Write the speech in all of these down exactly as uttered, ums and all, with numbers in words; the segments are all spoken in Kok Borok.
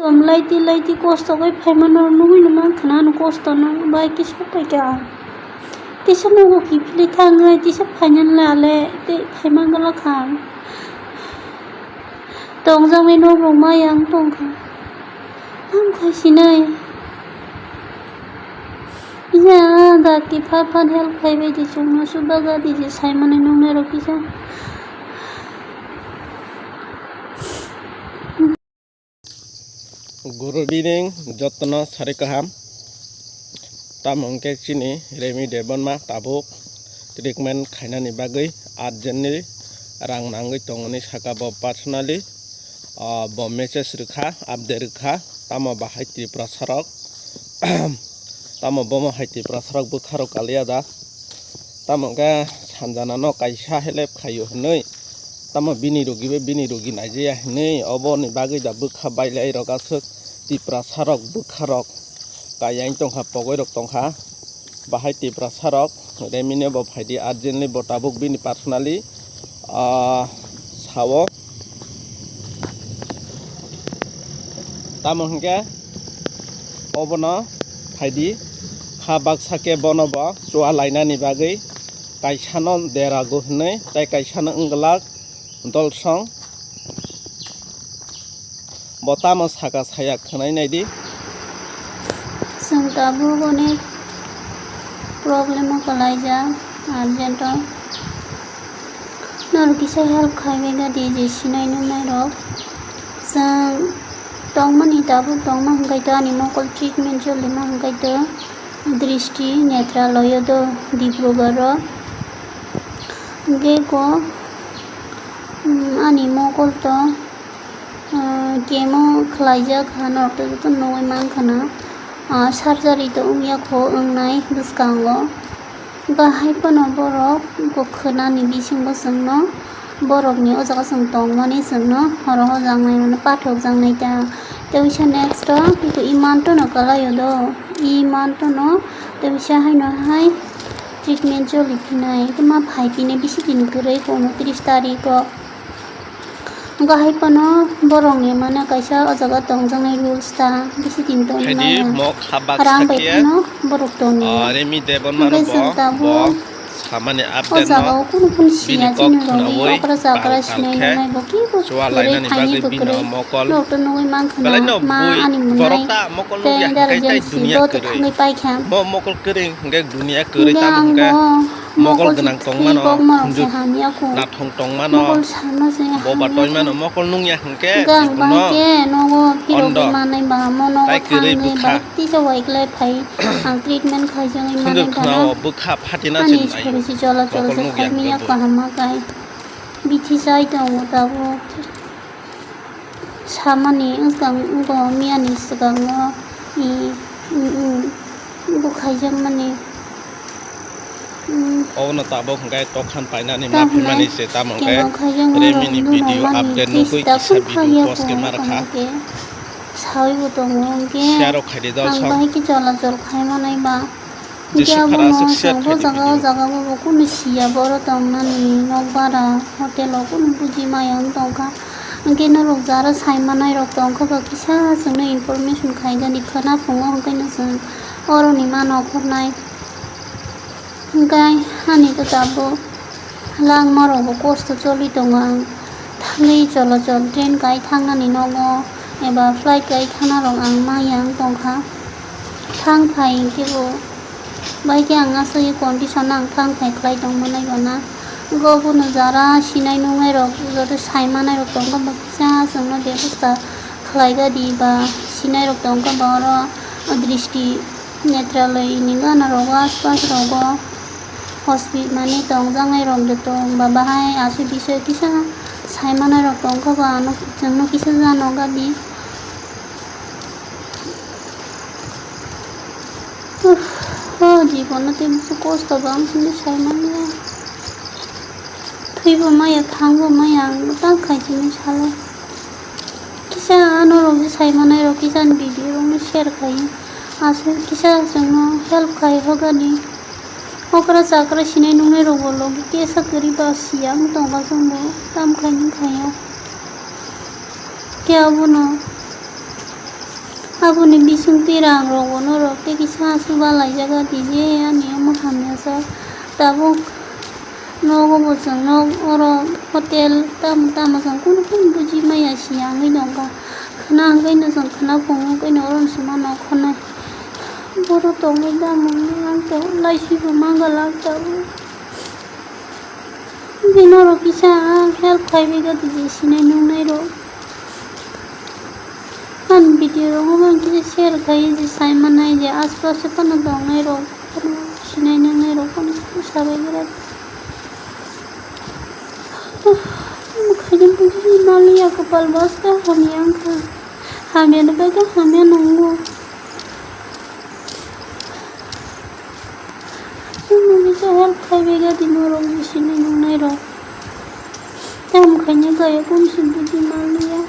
Tong laiti laiti kosto bai phaimano nugwi no mankha na ano kosto no bai kisa paikha. Tisa nogo kiphilwi thangwi tisa phainani le ale tei phaimangala kha. Tongjaknai nok rok mayang tongkha. Hamkha sinai. Iya da kipha phan help khai bai di chwngno subaga di je saimani nungnai rok kisa. Good evening, jotono sari kaham. Tamo hwnkhe chini Remi Debbarma tabuk treatment khainani bagwi urgently rang nangwi tongmani saka bo personally, ah, bo message rwkha, update rwkha, tamo bahai Tiprasa rok, tamo bomo hai Tiprasa rok bwkha rok kaliya da, tamo hwnkhe sanjana no kaisa help khaio hwnwi, tamo bini rogi bai bini rogi naijaya hwnwi, oboni bagwi da bwkha bailai rok aswk Tiprasa rok bwkha rok kaiya wng tongkha, pogoi rok tongkha. Bahai Tiprasa rok Remine bo phaidi urgently bo tabuk bini personally, ah, sao. Tamo hwnkhe obono phaidi kha baksa khe bono bo chua lainani bagwi kaisano derago hwnwi tei kaisano wngwlak dolsong. Bo tamo saka saya khwnai naidi. Chwng tabuk onek problem o kwlaijak urgent o. Norok kisa help khai bai gadi je sinai nungnai rok. Chwng tongmani tabuk tongma hwnkhe to ani mokol treatment cholima hwnkhe to dristi netraloyo do Dibrugarh o. Hwnkhe ko, mm, ani mokol to, ah, chemo khlaijak ha, norok to joto nugwi mankha na, ah, surgery to wngya kho wngnai bwskango. Bahai phano borok bo khwnani bisingo chwngno borokni o jaga chwng tongmani chwngno horo hojaknai mano pathokjaknai ta. Tei wngsa next o imantono kwlaio do, imantono tei wngsa haino hai treatment choli phinai, tei ma phai phinai bisi din kwrwi, unotris tarikh o. Hwnkhe hai phano borokni mane kaisa o jaga tongjaknai rules ta, bisi din tongwi maya. Rang bai phano borok tongo. Hwnkhe chwng tabuk samani o update jaga no o kunu kunu bini siya kok chini rok khnaui okra chakra rang sinai khe nungnai bo kibo chua kwrwi lainani phaini bagwi bini kwrwi. Mokol norok to nugwi mankha na belai no ma bui ani munai borok ta mokol tei nugya hwnkhe tei intelligence dunia bo kwrwi. Thangwi paikha. Bo mokol kwrwi hwnkhe dunia kwrwi. Hwnkhe tamo ang hwnkhe bo mokol mokol gwnang se tongmano, thwi bokma rok se hamya kho. Nathong tongmano, mokol sanma se boba hamya kho. Toimano, mokol nungya hwnkhe hwnkhe ang jibono bahai khe nogo phirogwi ondo manai ba mo nogo tai kwrwi thangwi bwkha. Bai tisa waiklai phai. Ang treatment khaijagwi manai khunjwk khwnao bwkha phatina ani chwng naio. Sori se cholachola mokol se nukya khaimya hwnkhe bo. Kaham ma kai. Bithi chai tongo tabuk. Samani wngkang wngkang miyani swkango, i, i, i, bo khaijakmani. Mm. Obono tabuk hwnkhe tokhan painani ma phimani se tamo hwnkhe Remini video update nugwi kisa video post khe ma rwkha. Sawi bo tongo hwnkhe share rok khaidi dol ang sok. Bahai khe cholachola khai manai ba. Hwnkhe abono chwng bo jaga o jaga o bo kunu siya, boro tongnani nok bara hotel o kunu buji maya wng tongkha. Hwnkhe norok jara sai manai rok tongkha ba kisa chwngno information khaijani khwna phungo hwnkhe no chwng oroni ma nokhornai. Hwnkhe ani kwtal bo langma rok bo kosto choli tongo ang. Thangwi cholochol train kai thangnani nogo eba flight kai thangna rok ang maya wng tongkha. Thang phai hwnkhe bo bai khe ang aswk condition ang thang phai khlai tong manai ba na. Hwnkhe obono jara sinai nungnai rok joto sai manai rok tongkha ba kisa chwngno bebosta khlai gadi ba sinai rok tongkha ba oro dristi netraloy ni gana rogo aspas rogo hospital mani tongjaknai rok joto ba bahai aswk bisoi kisa sai manai rok tongkha ba ano chwngno kisa jano gadi. Uff, o jibono tei bwswk kosto bang sini sai manya. Thwibo maya, thangbo maya, ang ta khai sini salo. Kisa norok je sai manai rok kisa ni video rok no share khai. Aswk kisa chwngno help khai hogani. Okra chakra sinai nungnai rok bo logi kesa kwrwi ba siya wng tongkha chwngno tam khai nung khai ya. Khe abono Aboni bisingtwi rang rogo norok tei kisa chuba laijak di je ani omo hamya sa tabuk nogo bo chwng nok oro hotel tamo tamo chwng kunu kunu buji maya si yangwi nokha khwna hwnkhe no chwng khwna phungo khe no oro no se ma nok khwnai borok tongwi tamo wngkha laisi bo ma gwlak tabuk. Bini norok kisa help khai bai gati je sinai nungnai rok. Ani video rok bo kisa share khai je sai manai je aspaso phano tongnai rok phano sinai nungnai rok phano sabai gra. Khaina buji maliya kopal baska hamya wngkha. Hamya no bai khe hamya nungo. Chwngno kisa help khai bai gati norok bisini nungnai rok. Tamo khaina kaya kung si buji maliya.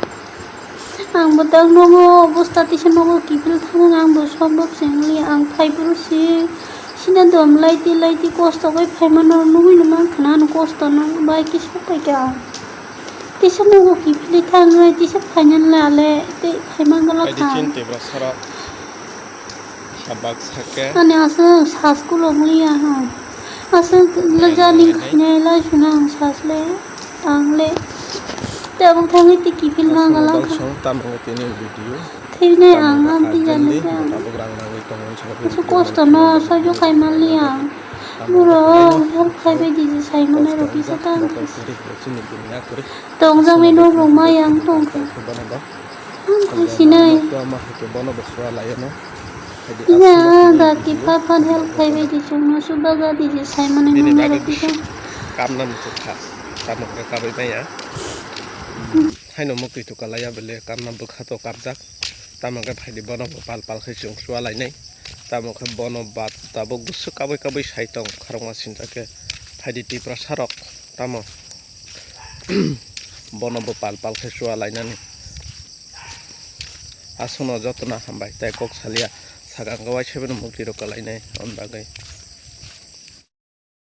Ang bo tak nogo obosta tisa nogo kiphil thangna ang bo sombok se wngliya ang phai phuru si sina dom laiti laiti kosto khai phaima norok nugui no mankha na ano kosto no bai kisa pai kha ang. Tisa nogo kiphilwi thangwi tisa phainani le ale tei phaima gala Aidi kha. Chin Tiprasarok habak sake. Ani aswk sas kulo muya ha. Aswk le Aidi jani aidi. Khainai lai suna ang sas le ang le. Tabuk thangwi tei kiphil ma Aswk gala. Bang song tamo tini video. Thwinai ang amtwi jani khe ang. Tabuk rang rangwi tongo. Aswk kosto no soijo khai manliya. Buro help khai bai di je sai manai rok kisa tang. Tongjaknai nok rok ma yang tongkha. Ang khai sinai. Ina da kipa phan help khai bai di chwngno subaga di je sai manai nokno rok kisa. Kamna muchuk kha. Tamo khe kabai maya. Haino mukti tu kalaya bele kamna bwkha to kapjak. Tamo khe phaidi bono bo pal pal khe chwng chua lainai. Tamo khe bono ba tabuk bwswk kabui kabui sai tong kharokma sinta khe phaidi Tiprasa rok tamo bono bo pal pal khe chua lainani. Aswkno jotono hambai tei kok salia sakang khe waisa bini mukti rok kwlainai on bagwi.